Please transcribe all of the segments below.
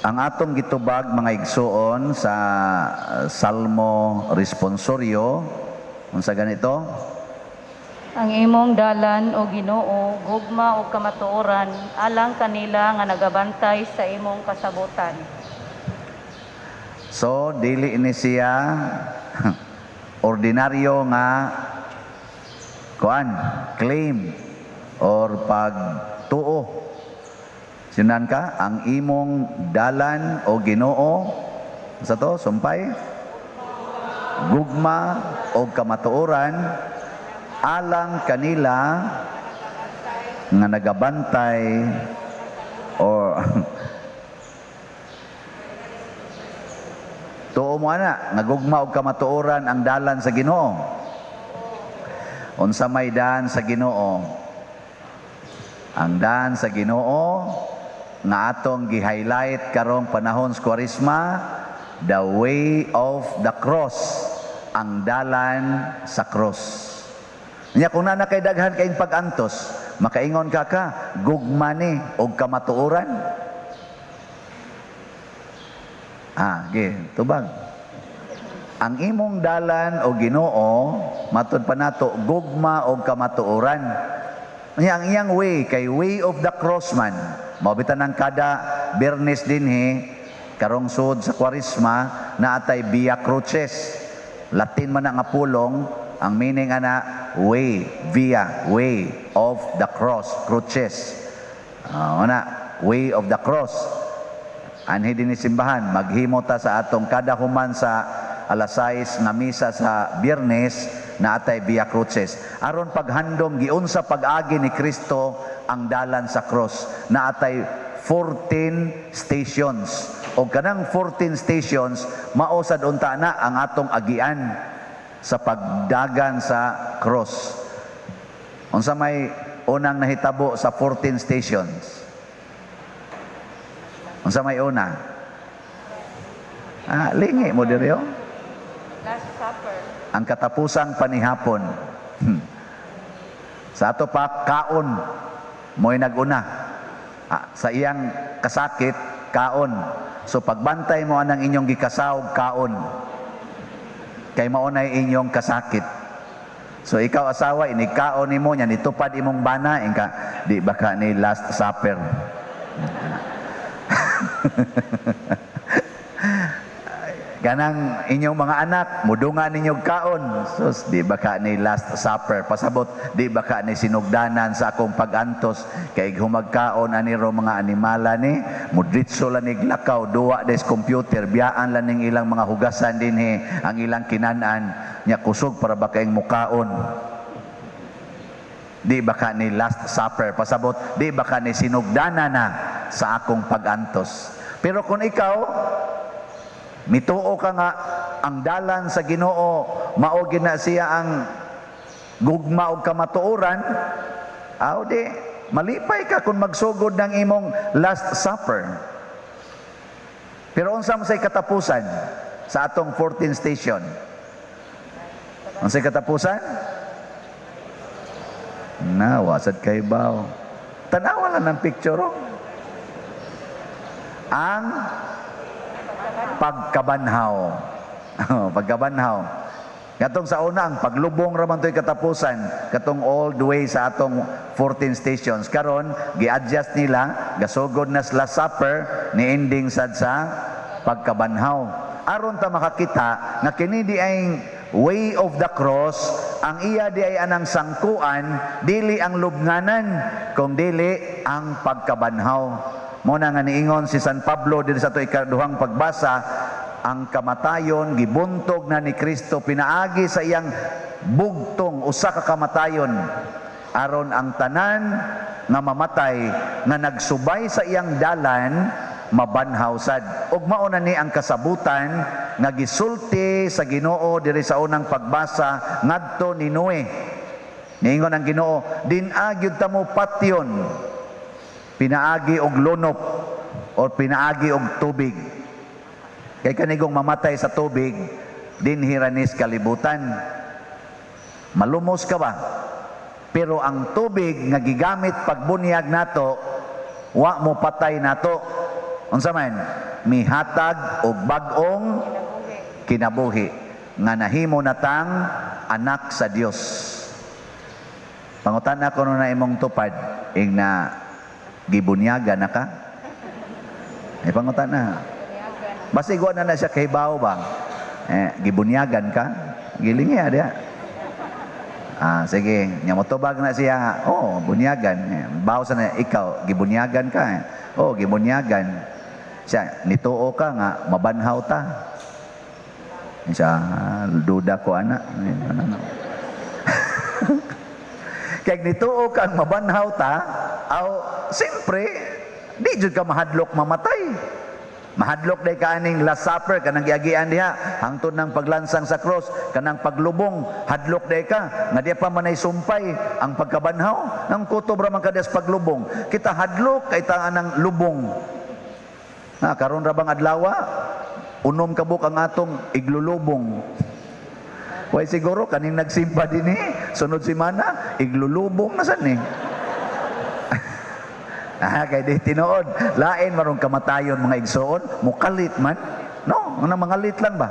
Ang atong gitubag, mga igsuon, sa Salmo Responsorio, unsa ganito? Ang imong dalan, o Ginoo, gugma ug kamatuoran, alang kanila nga nagabantay sa imong kasabutan. So, dili ni siya ordinaryo nga kuan, claim or pagtuo. Sinan ka, ang imong dalan, o Ginoo, sa to, sumpay, gugma o kamatuoran, alang kanila nga nagabantay or tuo mo ana nga gugma og kamatuoran ang dalan sa Ginoo? Unsa may daan sa Ginoo? Ang daan sa Ginoo nga atong gi-highlight karong panahon sa Kwaresma, the way of the cross, ang dalan sa cross. Nya kung naa kay daghan kayong pag-antos, makaingon ka ka, gugma ni og kamatuoran? Ah, ge, tubag. Ang imong dalan, o Ginoo, matud pa nato, gugma og kamatuoran. Nya ang iyang way kay way of the cross man. Mao bitan ang kada Biyernes dinhi karong sud sa Kwaresma naatay Via Crucis. Latin man na nga pulong, ang meaning ana way, via, way of the cross, cruces. Ana, way of the cross. Anhi dinhi simbahan, maghimo ta sa atong kada human sa alas 6 nga misa sa Biyernes na atay Via Crucis. Aron paghandom giunsa pag-agi ni Kristo ang dalan sa cross. Naatay 14 stations. O kanang 14 stations, mao sad unta na ang atong agian sa pagdagan sa cross. Unsa may unang nahitabo sa 14 stations? Unsa may una? Ah, lingi mo diri oh. Last Supper. Ang katapusang panihapon. Sa ato pa kaon mo'y naguna. Ah, sa iyang kasakit, kaon. So pagbantay mo anang inyong gikasawg, kaon. Kay mao nay inyong kasakit. So ikaw asawa, inigkaon nimo nya nitupad imong bana ingka, "Di ba ka ni Last Supper?" Kanang inyong mga anak, mudungan ninyo kaon. Sus, di ba ka ni Last Supper? Pasabot, di ba ka ni sinugdanan sa akong pagantos? Kay humagkaon aniro mga animala ni, mudritso lang nig lakaw, duwa des computer, biyaan lang ning ilang mga hugasan dinhi, ang ilang kinanan, nya kusog para ba kayong mukaon. Di ba ka ni Last Supper? Pasabot, di ba ka ni sinugdanan na sa akong pagantos? Pero kung ikaw, mituo ka nga ang dalan sa Ginoo mao gina siya ang gugma og kamatuoran, aw di malipay ka kung magsugod ng imong Last Supper. Pero unsa man say katapusan sa atong 14 station? Unsay katapusan? Na, wasad kay baw. Tanawa lang ng picture. Oh. Ang pagkabanhaw. Pagkabanhaw. Katong sa una, ang paglubong raman to'y katapusan, katong all the way sa atong 14 stations. Karon, gi-adjust nila, gasugod na sa Last Supper, ni ending sad sa pagkabanhaw. Aron ta makakita nga kini di ay way of the cross, ang iya di ay anang sangkuan, dili ang lubnganan, kung dili ang pagkabanhaw. Mo na nga niingon si San Pablo din sa ato ikaduhang pagbasa, ang kamatayon gibuntog na ni Kristo pinaagi sa iyang bugtong usa ka kamatayon aron ang tanan nga mamatay nga nagsubay sa iyang dalan mabanhaw sad. Ug mao na ni ang kasabutan nga gisulti sa Ginoo diri sa unang pagbasa ngadto ni Noe. Niingon ang Ginoo, din-a gyud ta mo patyon pinaagi og lunop or pinaagi og tubig. Kay kanigong mamatay sa tubig, dinhi ra nis kalibutan. Malumos ka ba? Pero ang tubig nga gigamit pagbunyag nato, wa mo patay nato. Unsa man? Mihatag og bag-ong kinabuhi nga nahimo natang anak sa Dios. Pangutana ko na imong tupad, ing na gibunyagan na ka? Eh, pangutana. Basig wa na na siya kahibaw ba? Eh, gibunyagan ka? Giling niya diya. Ah, sige, nya motubag na siya. Oh, bunyagan. Eh, baw sa na ikaw, gibunyagan ka. Eh. Oh, gibunyagan. Siya, nituo ka nga mabanhaw ta. Siya, ah, duda ko ana. Eh, ano, ano. Kay nituo kang mabanhaw ta, aw siyempre di jud ka mahadlok mamatay. Mahadlok day ka aning Last Supper, kanang giagian diha hangtod ng paglansang sa cross, kanang paglubong, hadlok day ka nga di pa manay sumpay ang pagkabanhaw nang kutob ra man ka diha sa paglubong. Kita hadlok kay ta anang lubong. Na karon ra bang adlawa, 6 ka buok ang atong iglulubong. Way siguro kaning nagsimba dinhi sunod semana iglulubong na sad ni. Ah, kay di tinuod, lain marong kamatayon, mga igsoon, mukalit man. No, nga mangalit lang ba?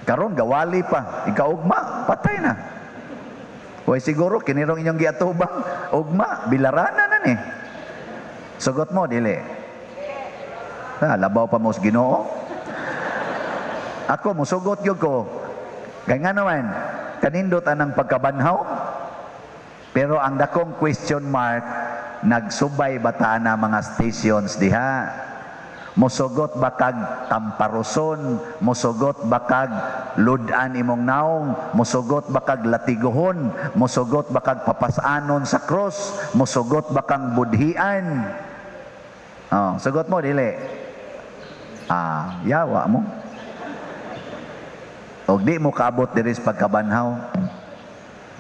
Karon gawali pa, ikaugma, patay na. Way siguro kinirong inyong giatubang ugma, bilarana na ni. Sugot mo dili. Ah, labaw pa mo sa Ginoo. Ako musugot gyud ko. Kay nga naman, kanindot anang pagkabanhaw. Pero ang dakong question mark, nagsubay ba ta na mga stations diha? Musugot ba kag tamparuson? Musugot ba kag ludan imong naong? Musugot ba kag latiguhon? Musugot ba kag papasanon sa cross? Musugot ba kang budhian? Oh, sugot mo dili. Ah, yawa mo. Og di mo kaabot diri sa pagkabanhaw.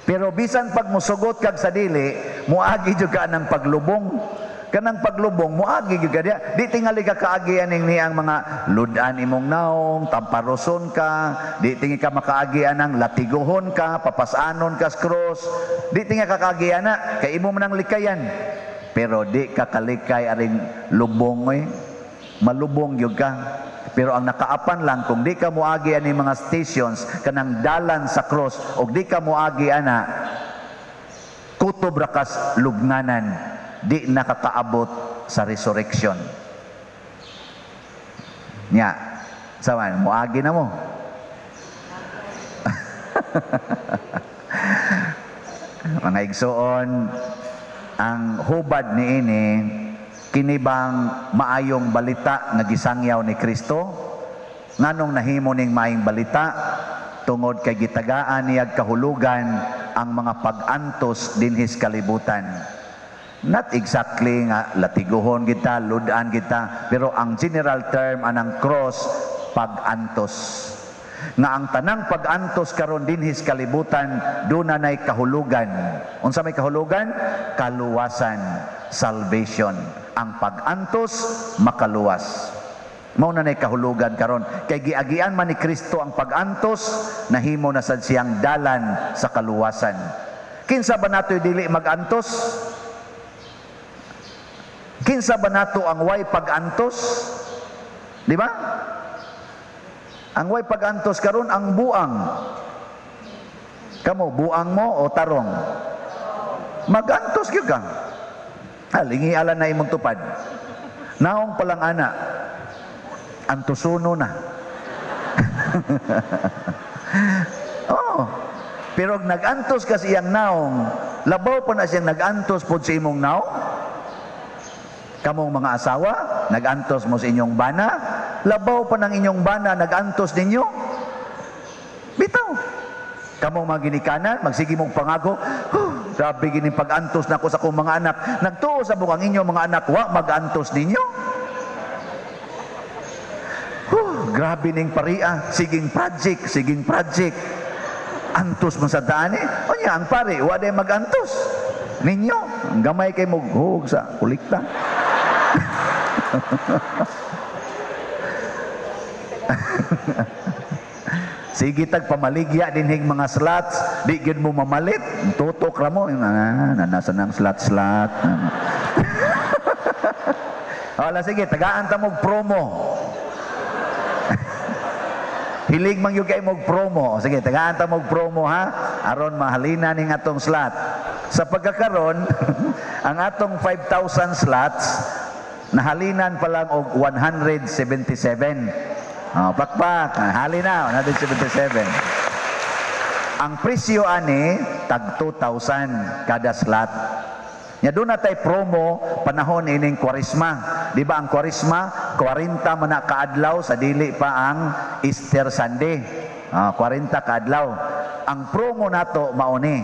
Pero bisan pag musugot kag sa dili, muagi jud ka ng paglubong. Kanang paglubong, muagi gyud ka diya. Di tingali ka kaagi aning niyang mga ludan imong naong, tamparoson ka, di tingi ka makaagi anang latiguhon ka, papasanon ka sa cross. Di tingi ka kaagi ana, kay imo man ang likayan. Pero di ka kalikay aring lubong oy. Malubong gyud ka. Pero ang nakaapan lang, kung di ka muagi ani mga stations, kanang dalan sa cross, og di ka muagi ana, kutob ra kas lubnganan, di nakakaabot sa resurrection. Nya, saman, muagi na mo. Mga igsoon, ang hubad niini, kini bang maayong balita nga gisangyaw ni Kristo? Nganong nahimo ning maayong balita? Tungod kay gitagaan niyag kahulugan ang mga pag-antos dinhis kalibutan. Not exactly nga latiguhon kita, ludan kita, pero ang general term anang cross, pag-antos. Nga ang tanang pag-antos karon dinhis kalibutan, duna nay kahulugan. Unsa may kahulugan? Kaluwasan, salvation. Ang pag-antos makaluwas. Mao na nay kahulugan karon kay giagian man ni Kristo ang pag-antos, nahimo na sad siyang dalan sa kaluwasan. Kinsa ba nato'y dili mag-antos? Kinsa ba nato ang way pag-antos? Di ba? Ang way pag-antos karon ang buang. Kamo buang mo o tarong? Mag-antos gyud ka. Lingi ala na imong tupad. Naong palang ana, antusuno na. Oh, pero og nag-antos ka sa iyang naong, labaw pa na siyang nag-antos pod sa imong naong. Kamong mga asawa, nag-antos mo sa inyong bana, labaw pa ng inyong bana, nag-antos ninyo. Bitaw. Kamong mga ginikanan, magsige mong pangako, huh, grabe gini pag-antos nako sa akong mga anak. Nagtuo sa bukang inyo mga anak, wa mag-antos ninyo. Huh, grabe ning paria, siging project, siging project. Antos man sa daan eh. O niya, ang pare, wa day mag-antos ninyo. Ang gamay kay mughug sa kulikta. Sige tag pamaligya dinhig mga slots, di gyud mo mamalit, tutok ra mo, nasa nang slot-slot. Wala, sige, tagaan ta mog promo. Hilig man gyud kay mog promo. Sige, tagaan ta mog promo ha, aron mahalina ning atong slot. Sa pagkakaron, ang atong 5,000 slots nahalinan pa lang og 177. Oh, pakpak, halina 177. Ang presyo ani tag 2,000 kada slot. Nya duna tay promo panahon ining Kwaresma. Di ba ang Kwaresma 40 man na kaadlaw sa dili pa ang Easter Sunday? Ah, 40 kaadlaw. Ang promo nato mao ni.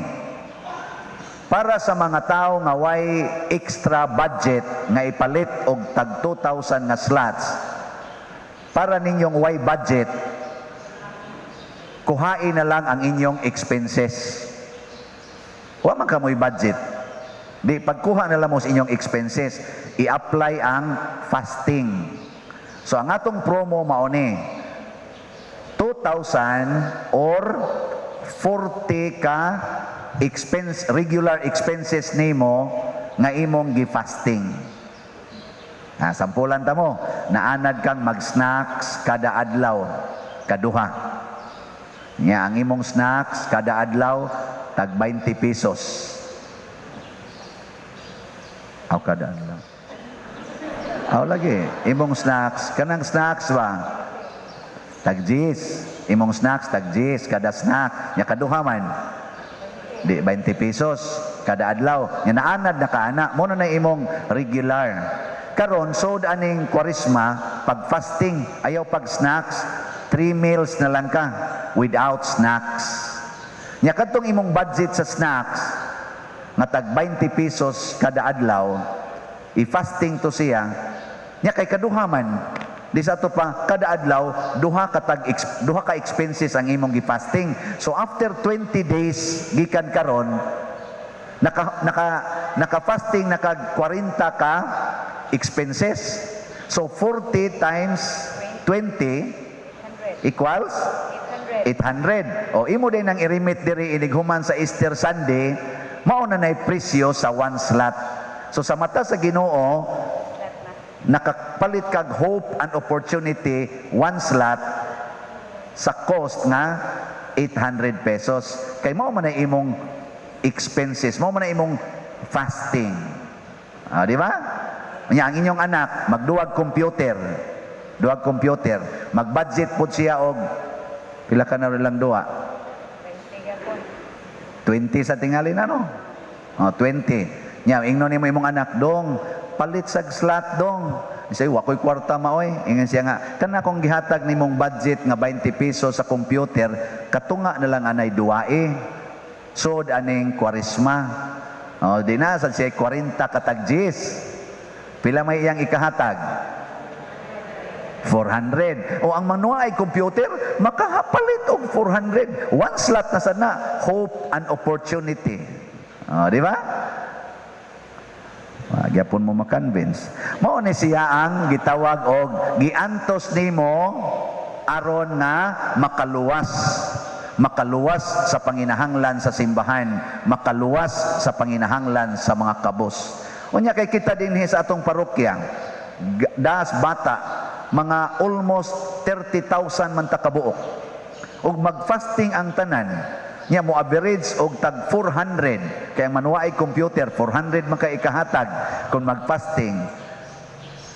Para sa mga tao nga way extra budget nga ipalit og tag 2,000 nga slots, para ninyong way budget, kuhain na lang ang inyong expenses. Wa man kamoy budget. Di pagkuha na lang mo sa inyong expenses, i-apply ang fasting. So ang atong promo mao ni 2,000 or 40 ka expense, regular expenses nimo nga imong gi-fasting. Ha, sampulan ta mo, naanad kang mag-snacks kada adlaw, kaduha. Nya ang imong snacks kada adlaw tag 20 pesos. Aw, kada adlaw. Aw lagi, imong snacks, kanang snacks ba? Tag 10. Imong snacks tag 10 kada snack. Nya kaduha man. Di 20 pesos kada adlaw. Nya naanad na ka ana, mao na imong regular. Karon sod aning Kwaresma, pag fasting, ayaw pag snacks, three meals na lang ka without snacks. Nya kadtong imong budget sa snacks nga tag 20 pesos kada adlaw, i-fasting to siya. Nya kay kaduha man, di sa ato pa kada adlaw duha ka expenses ang imong gi-fasting. So after 20 days gikan karon, naka fasting naka 40 ka expenses. So 40 times 20 equals 800. O imo din ang i-remit diri inig human sa Easter Sunday, mao na nay presyo sa one slot. So sa mata sa Ginoo, nakapalit kag hope and opportunity, one slot sa cost nga 800 pesos. Kay mao man ay imong expenses, mao man ay imong fasting. Ah, di ba? Nya ang inyong anak magduwag computer, duwag computer, mag-budget pod siya og pila ka na lang duwa? 20 sa tingali na, no? Oh, 20. Nya ingnon nimo imong anak, "Dong, palit sag slot, dong." Siya, "Wa ko'y kwarta maoy." Ingon siya nga, kana kong gihatag nimong budget nga 20 pesos sa computer, katunga na lang anay duwae. Sod aning Kwaresma. Oh, di na sad siya 40 katag 10. Pila may iyang ikahatag? 400. O ang manuwa ay computer, makapalit og 400. One slot na sana. Hope and opportunity. O, di ba? Gyapon mo ma-convince. Mao ni siya ang gitawag og giantos nimo aron nga makaluwas. Makaluwas sa panginahanglan sa simbahan, makaluwas sa panginahanglan sa mga kabos. Unya kay kita dinhi sa atong parokya, das bata, mga almost 30,000 man ta kabuok. Ug mag-fasting ang tanan, nya mo average og tag 400 kay ang manuwaay computer 400 man ka ikahatag kung mag-fasting.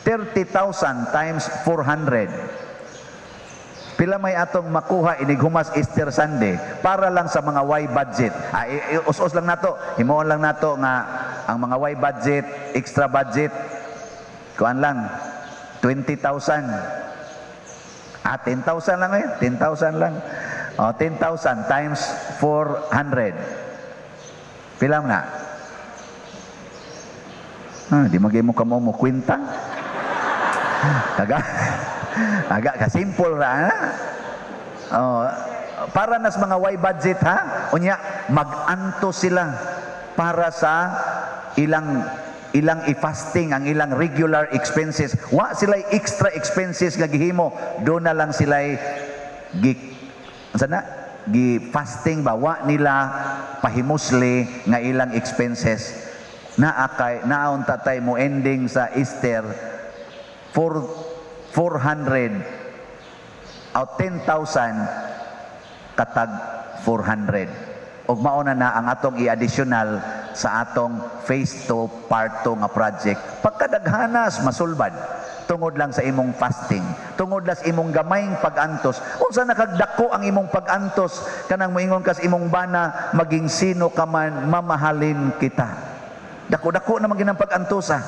30,000 times 400, pila may atong makuha inig humas Easter Sunday para lang sa mga way budget? Ah, us-us lang nato, himuon lang nato nga ang mga way budget, extra budget, kuan lang, 20,000. Ah, 10,000 lang eh, 10,000 lang. Oh, 10,000 times 400, pila man na? Ah, di magay mo kamo mo kwenta. Aga, aga ka simple ra. Ha? Oh, para nas mga way budget ha. Unya mag-anto sila para sa ilang ilang i-fasting ang ilang regular expenses. Wa sila extra expenses nga gihimo. Do na lang sila gi unsa na gi fasting ba, wa nila pahimusli nga ilang expenses. Naa kay naon tatay mo ending sa Easter. 4, 400 o 10,000 katag 400. Ug mao na na ang atong i-additional sa atong phase 2 part 2 nga project. Pagkadaghanas masulbad tungod lang sa imong fasting, tungod lang sa imong gamayng pag-antos. Unsa nakagdako ang imong pag-antos kanang moingon kas imong bana, "Maging sino ka man, mamahalin kita." Dako-dako naman ginang pag-antos ah.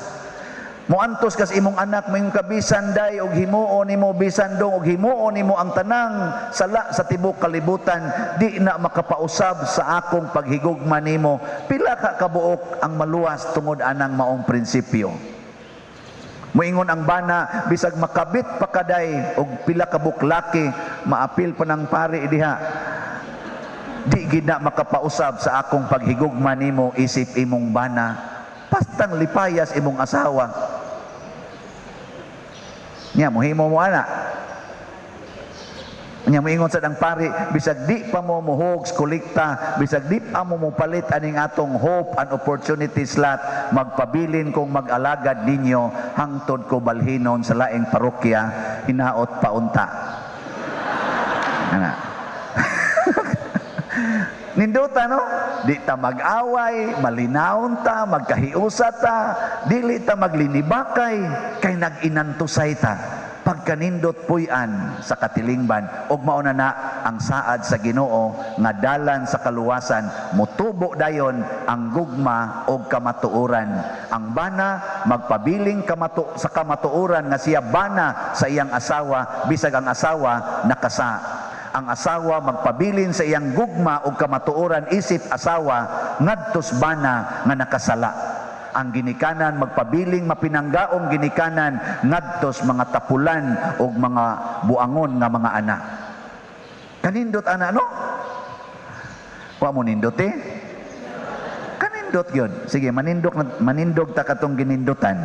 Moantos kas imong anak, moingon ka, "Bisan day og himuon nimo, bisan dong og himuon nimo ang tanang sala sa tibok kalibutan, di na makapausab sa akong paghigugma nimo." Pila ka kabuok ang maluwas tungod anang maong prinsipyo? Moingon ang bana, "Bisag makabit pa kaday og pila ka buklaki," maapil pa ng pari diha, "di gid na makapausab sa akong paghigugma nimo isip imong bana." Pastang lipayas imong asawa. Nya mohimo mo ana. Nya moingon sa ang pari, "Bisag di pa mo muhog kolekta, bisag di pa mo mopalit aning atong hope and opportunity slot, magpabilin kong mag-alagad ninyo hangtod ko balhinon sa laing parokya, hinaot paunta." Ana. Nindota, no? Di ta mag-away, malinawon ta, magkahiusa ta, dili ta maglinibakay, kay nag-inantusay ta. Pagkanindot puy-an sa katilingban, ug mao na na ang saad sa Ginoo nga dalan sa kaluwasan, mutubo dayon ang gugma og kamatuoran. Ang bana magpabiling sa kamatuoran nga siya bana sa iyang asawa bisag ang asawa nakasa. Ang asawa magpabilin sa iyang gugma ug kamatuoran isip asawa ngadtos bana nga nakasala. Ang ginikanan magpabiling mapinanggaong ginikanan ngadtos mga tapulan ug mga buangon nga mga anak. Kanindot ana, no? Wa mo nindot eh? Kanindot yun. Sige, manindog, manindog ta katong ginindutan.